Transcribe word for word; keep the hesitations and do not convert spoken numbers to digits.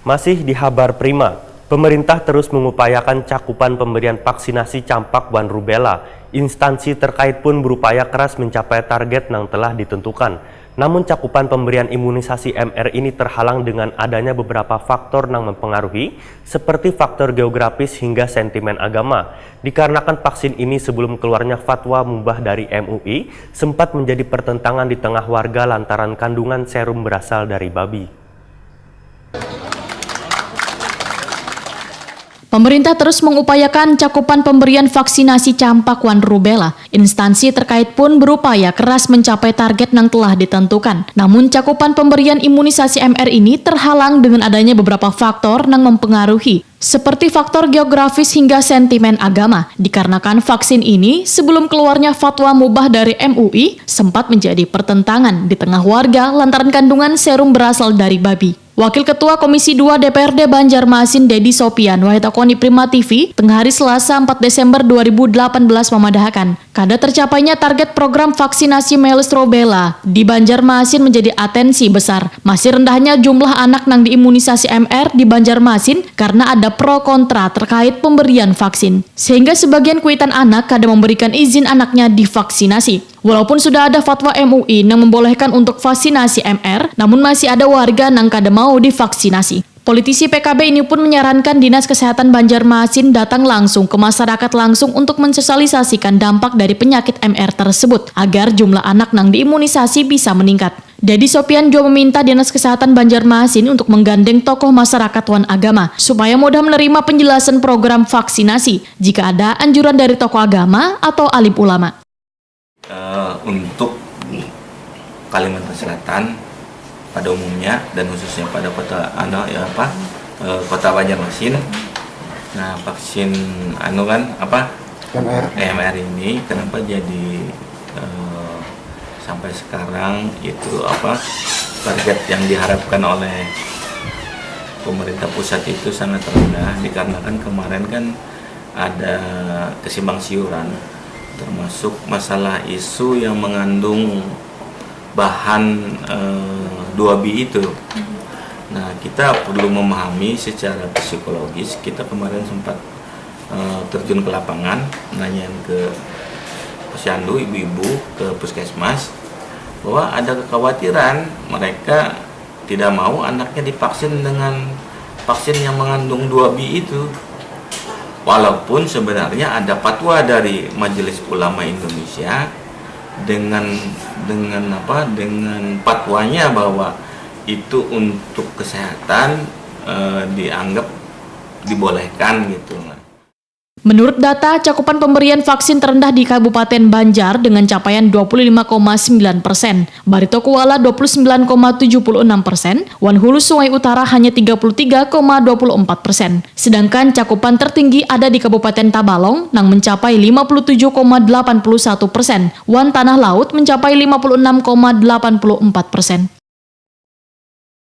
Masih di Habar Prima, pemerintah terus mengupayakan cakupan pemberian vaksinasi campak wan rubella. Instansi terkait pun berupaya keras mencapai target nang telah ditentukan. Namun cakupan pemberian imunisasi M R ini terhalang dengan adanya beberapa faktor nang mempengaruhi, seperti faktor geografis hingga sentimen agama. Dikarenakan vaksin ini sebelum keluarnya fatwa mubah dari M U I, sempat menjadi pertentangan di tengah warga lantaran kandungan serum berasal dari babi. Pemerintah terus mengupayakan cakupan pemberian vaksinasi campak wan rubella. Instansi terkait pun berupaya keras mencapai target nang telah ditentukan. Namun cakupan pemberian imunisasi M R ini terhalang dengan adanya beberapa faktor nang mempengaruhi, seperti faktor geografis hingga sentimen agama. Dikarenakan vaksin ini, sebelum keluarnya fatwa mubah dari M U I, sempat menjadi pertentangan di tengah warga lantaran kandungan serum berasal dari babi. Wakil Ketua Komisi dua D P R D Banjarmasin, Dedi Sopian, wayah takoni Prima T V, tengah hari Selasa, empat Desember dua ribu delapan belas, mamadahakan, kada tercapainya target program vaksinasi measles rubella di Banjarmasin menjadi atensi besar. Masih rendahnya jumlah anak nang diimunisasi M R di Banjarmasin karena ada pro kontra terkait pemberian vaksin, sehingga sebagian kuitan anak kada memberikan izin anaknya divaksinasi. Walaupun sudah ada fatwa M U I nang membolehkan untuk vaksinasi M R, namun masih ada warga nang kada mau divaksinasi. Politisi P K B ini pun menyarankan Dinas Kesehatan Banjarmasin datang langsung ke masyarakat langsung untuk mensosialisasikan dampak dari penyakit M R tersebut, agar jumlah anak nang diimunisasi bisa meningkat. Dedi Sopian juga meminta Dinas Kesehatan Banjarmasin untuk menggandeng tokoh masyarakat wan agama, supaya mudah menerima penjelasan program vaksinasi jika ada anjuran dari tokoh agama atau alim ulama. Eh, untuk Kalimantan Selatan pada umumnya dan khususnya pada kota, anu, ya, apa, eh, kota Banjarmasin. Nah, vaksin, anu, kan, apa, M R. M R ini kenapa jadi, eh, sampai sekarang itu, apa, target yang diharapkan oleh pemerintah pusat itu sangat rendah, dikarenakan kemarin kan ada kesimpang siuran, termasuk masalah isu yang mengandung bahan, eh, dua B itu. Nah, kita perlu memahami secara psikologis. Kita kemarin sempat, eh, terjun ke lapangan, nanyain ke posyandu, ibu-ibu, ke puskesmas, bahwa ada kekhawatiran mereka tidak mau anaknya divaksin dengan vaksin yang mengandung dua B itu. Walaupun sebenarnya ada fatwa dari Majelis Ulama Indonesia dengan, dengan apa, dengan fatwanya bahwa itu untuk kesehatan, eh, dianggap dibolehkan gitu. Menurut data, cakupan pemberian vaksin terendah di Kabupaten Banjar dengan capaian dua puluh lima koma sembilan persen, Barito Kuala dua puluh sembilan koma tujuh puluh enam persen, wan Hulu Sungai Utara hanya tiga puluh tiga koma dua puluh empat persen. Sedangkan cakupan tertinggi ada di Kabupaten Tabalong nang mencapai lima puluh tujuh koma delapan puluh satu persen, wan Tanah Laut mencapai lima puluh enam koma delapan puluh empat persen.